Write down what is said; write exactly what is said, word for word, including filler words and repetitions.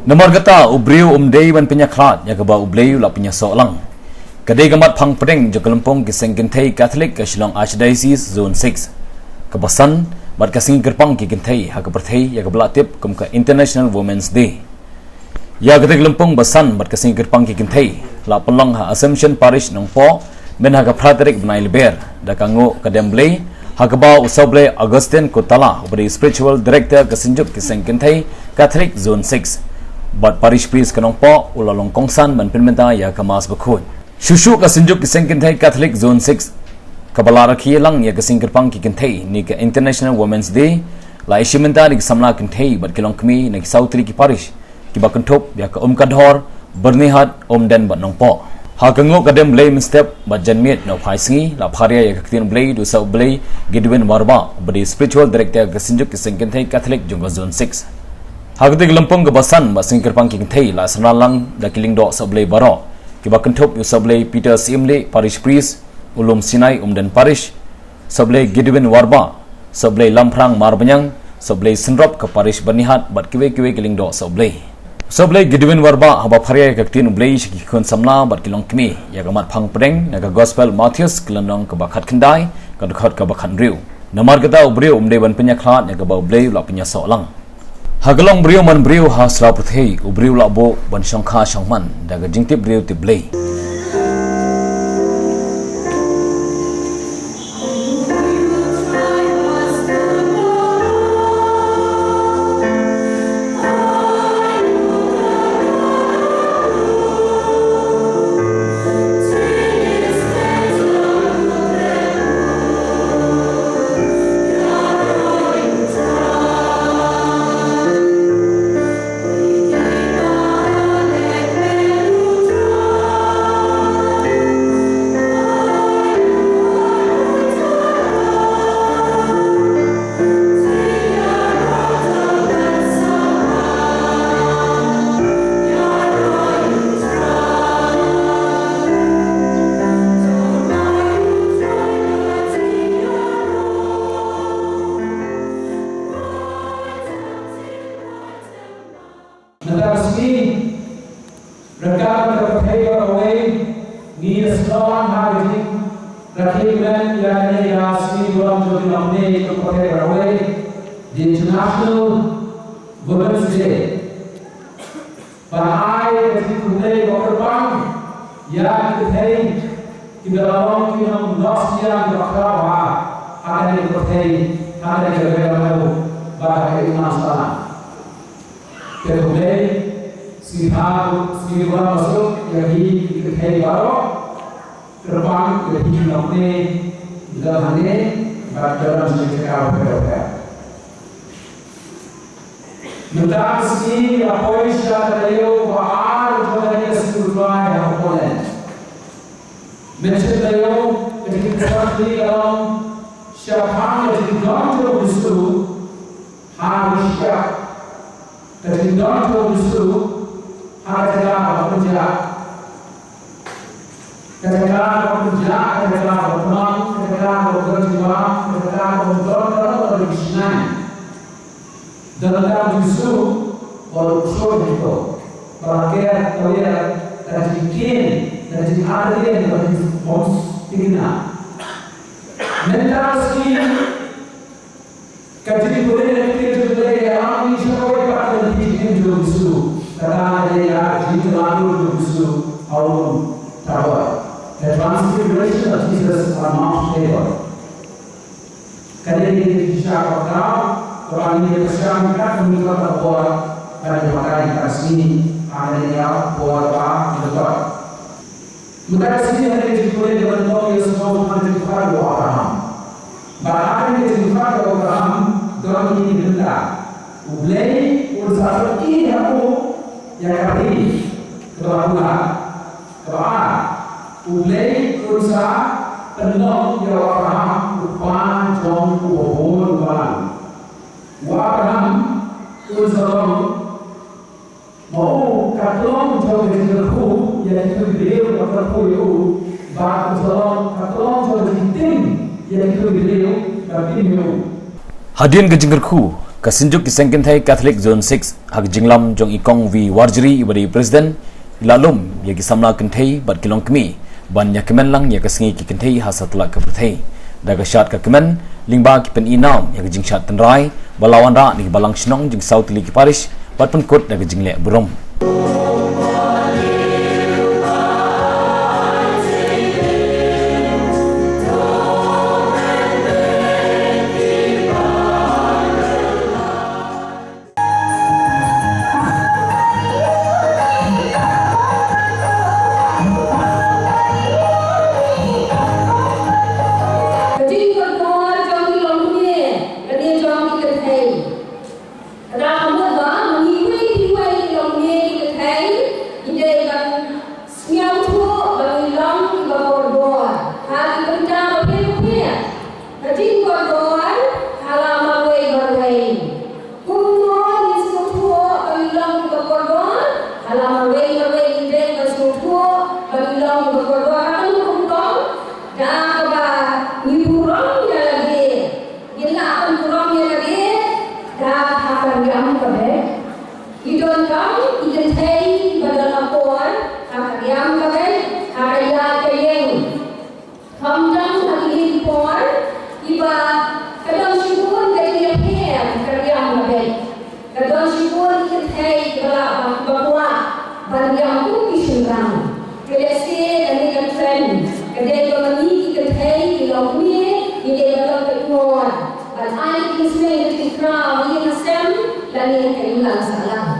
Namar kata, u briew um dei ban pynïakhlad ïa kaba U Blei u la pynïasoh lang. Ka dei ka mat phang pdeng jong ka lympung ki seng kynthei Katholik ka Shillong Archdiocese Zone six, kaba san bad ka sngi kyrpang ki kynthei ha ka pyrthei ïa kaba la tip kum ka International Women's Day. Ïa kata ka lympung ba san bad ka sngi kyrpang ki kynthei la pynlong ha Assumption Parish Nongpoh, myn ha ka phra tarik bnai Lber, da ka nguh ka dem Blei ha kaba u Sohblei Augustine Kutala, uba dei Spiritual Director ka Synjuk ki seng kynthei Katholik Zone six bad Parish Priest ka Nongpoh u la long kongsan ban pynbynta ïa ka Mass Bakhuid. Shuh shuh ka Synjuk ki seng kynthei Katholik Zone six, kaba la rakhe lang ïa ka sngi kyrpang ki kynthei ne ka International Women's Day, la ïashim bynta da ki samla kynthei bad ki longkmie na ki saw tylli ki parish kiba kynthup ïa ka Umkadhor, Byrnihat, Umden bad Nongpoh. Ha ka nguh ka dem Blei mynstep bad janmiet na u phaisngi, la pharia ïa ka ktien Blei da u Sohblei Gidwin Warbah, uba dei Spiritual Director ka Synjuk ki seng kynthei Katholik jong ka Zone six. Ha kata ka lympung kaba san bad sngi kyrpang ki kynthei la samla lang da ki lyngdoh Sohblei baroh, kiba kynthup ïa u Sohblei Peter Syiemlieh, Parish Priest, U Lum Sinai, Umden Parish, Sohblei Gidwin Warbah, Sohblei Lamphrang Marbaniang, Sohblei Synrop ka Parish Byrnihat bad kiwei kiwei ki lyngdoh Sohblei. Sohblei Gidwin Warbah haba pharia ïa ka ktien U Blei sha ki khun samla bad ki longkmie ïa ka mat phang pdeng na ka Gospel Mathaios ka lynnong kaba khatkhyndai, ka dkhot kaba khathynriew. Namar kata, u briew um dei ban pynïakhlad ïa kaba U Blei u la pynïasoh lang. Ha ka long briew man briew ha sla pyrthei, u briew la buh ban shongkha shongman da ka jingtip briew tip Blei. Mynta ka sngi, ryngkat bad ka pyrthei baroh kawei, ngi ïa sngewbha ha ka jingrakhe kmen ïa kane ka sngi burom jong ki longkmie ka pyrthei baroh kawei, the International Women's Day. Ban ai ka jingkhublei kyrpang ïa ki kynthei kiba la long ki nongnoh ïa kiba khraw bha ha kane ka pyrthei, ha kane ka ri India bad ha ka India. Te khublei, sngewbha, sngewbha masuk ïa ki, ki kynthei baroh, kyrpang ïa ki nongkmie, ïa hangne bad ïa ki jingkyrkhu. Mynta ka sngi la poi sha ka taïew ba ar jong ka sngi U Trai ha Poland. Mynta ka taïew ka jingkyrkhu ka long shaphang ka jingdon jong U Jisu ha ka shyiap. Ka jingdon jong U Jisu ha ka jaka kaba pynjah. Ka jaka kaba pynjah, ka jaka kaba pynmong, ka jaka kaba don jingwan, ka jaka kaba don ka don ka don ki shynai. Don ka U Jisu ba u trod ïa kito, ba la ker ka wer ka jingkien, ka jingartatien, ka jingbymthikna. Mynta ka sngi, ka jingpule ka ktien jong U Blei ka ïalam ïa ngi sha kawei pat ka lynti jingim jong U Jisu. Kata ka dei ka jingïalam jong U Jisu ha u lum Tabor. The Transfiguration of Jesus on Mount Tabor. Ka dei ka jingshah kaba khraw kaba ngi ïa pyrshang kat ka mut ka bor ban ïa batai ka sngi ha ka dei ka por ba ka dei. Mynta ka sngi ha kane ka jingpule ka ban ïohsngew ha ka jingpyrkhat u Abraham. Bad ha kane ka jingpyrkhat u Abraham don kine ki bynta. U Blei un sa pyni ha u ïa ka ri kaba pura. Kaba ar, U Blei un sa pynlong ïa u Abraham u kpa jong u babun balang. U Abraham un sa long ma u ka tlong jong ka jingkyrkhu ïa kito ki briew ba kyrkhu ïa u, bad un sa long ka tlong jong ka jingtim ïa kito ki briew ba tim ïa u. Hadien ka jingkyrkhu, Ka Synjuk ki Seng Kynthei Catholic Zone six ha ka jinglam jong i Kong V Warjri iba dei i President, i la lum ïa ki samla kynthei bad ki longkmie ban ïa kmen lang ïa ka sngi ki kynthei ha satlak ka pyrthei. Da ka shad ka kmen lyngba ki pyni nam ïa ka jingshad tynrai ba la wanrah na ki balang shnong jong saw tylli ki parish bad pynkut da ka jingleh burom. Ka jingkordor jong ki longkmie, ka dei jong ki kynthei. Ka dei ka mut ba ma ngi wei ki wei ki longkmie ki kynthei, ngi dei ban sngewthuh ba ngi long kiba kordor ha ki bynta bapher bapher. Ka jingkordor ha la marwei marwei. Kumno ngin sngewthuh ba ngi long kiba kordor? Ha la marwei marwei ngi dei ban sngewthuh ba ngi long kiba kordor. Ha kano ka rukom? Da kaba ngi burom ïa lade. Ngin lah ban burom ïa lade da ha ka riam ka beit. Ngi donkam ki kynthei kiba don akor ha ka riam ka beit, ha ka ïaid ka ïeng. Khamtam ha kine ki por kiba ka don shibun ka jingïapher ha ka riam ka beit. Ka don shibun ki kynthei kiba lah ba kiba kwah ban riam kum ki shynrang. Ka lehse kane ka trend ka dei ba ma ngi ki kynthei ki longkmie ngi dei ban long ka jingmut ban ai ka jingsneng ka jingkhraw ïa ka sem lane ka imlang sahlang.